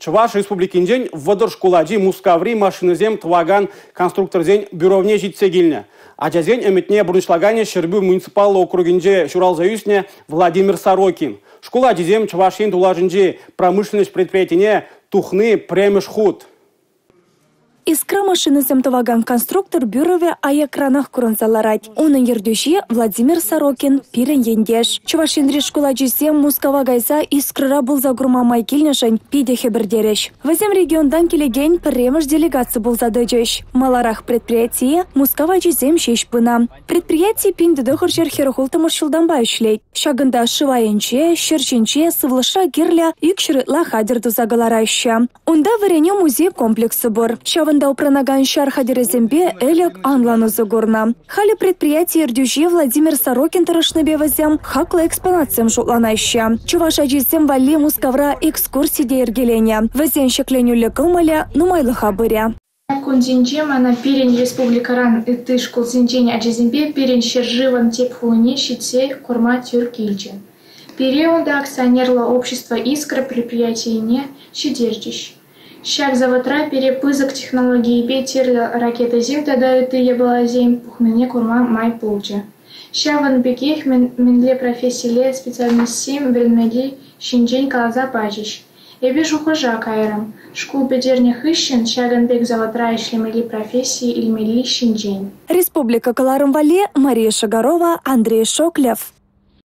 Чӑваш Республикинчен 30 шкул ачи Мускаври машинӑсем тӑвакан конструкторсен бюровне ҫитсе килнӗ. Ачасен ӗмӗтне пурнӑҫлаканӗ Ҫӗрпӳ муниципаллӑ округӗнче ҫуралса ӳснӗ Владимир Сорокин. Шкул ачисем Чӑваш Ен тулашӗнчи промышленность предприятине тухни пӗрремӗш хут. «Искра» машинӑсем тӑвакан конструктор бюровӗ аякранах курӑнса ларать. Унӑн ертӳҫи Владимир Сорокин пирӗн ентеш. Чӑваш Енри шкул ачисем Мускава кайса «Искрӑра» пулса курма май килнӗшӗн питӗ хӗпӗртерӗҫ. Вӗсем регионтан килекен пӗрремӗш делегаци пулса тӑчӗҫ. Маларах предприятие Мускав ачисем ҫеҫ пынӑ. Предприяти 1946-мӗш ҫултанпа ӗҫлет. Ҫакӑнта шыв айӗнче, ҫӗр ҫинче, сывлӑшра кирлӗ 200 ытла хатӗр туса кӑлараҫҫӗ. Унта вӗренӳ музей комплексӗ пур. Ҫавӑнта упранакан ҫар хатӗрӗсемпе ӗлӗк анлӑн усӑ курнӑ. Халӗ предприяти ертӳҫи Владимир Сорокин тӑрӑшнипе вӗсем хаклӑ экспонатсем шутланаҫҫӗ. Чӑваш ачисем валли Мускавра экскурси те йӗркеленӗ. Вӗсен ҫӗкленӳллӗ кӑмӑлӗ нумайлӑха пырӗ. Ҫак кунсенче мана пирӗн республикӑран ытти шкулсенчен ачасемпе пирӗн ҫӗршывӑн тӗп хулине ҫитсе курма тӳр килчӗ. Пире унта акционерлӑ общество «Искра» предприятине ҫитерчӗҫ. Ҫак заводра пире пысӑк технологипе тӗрлӗ ракетӑсем тата ытти япаласем пухнине курма май пулчӗ. Ҫавӑн пекех мӗнле профессилле специальноҫсем вӗренмелли ҫинчен каласа пачӗҫ. Эпӗ шухӑша кайрӑм: шкул пӗтернӗ хыҫҫӑн ҫакӑн пек заводра ӗҫлемелли професси илмелли ҫинчен. Республика кӑларӑм валли Мария Шагарова, Андрей Шоклев.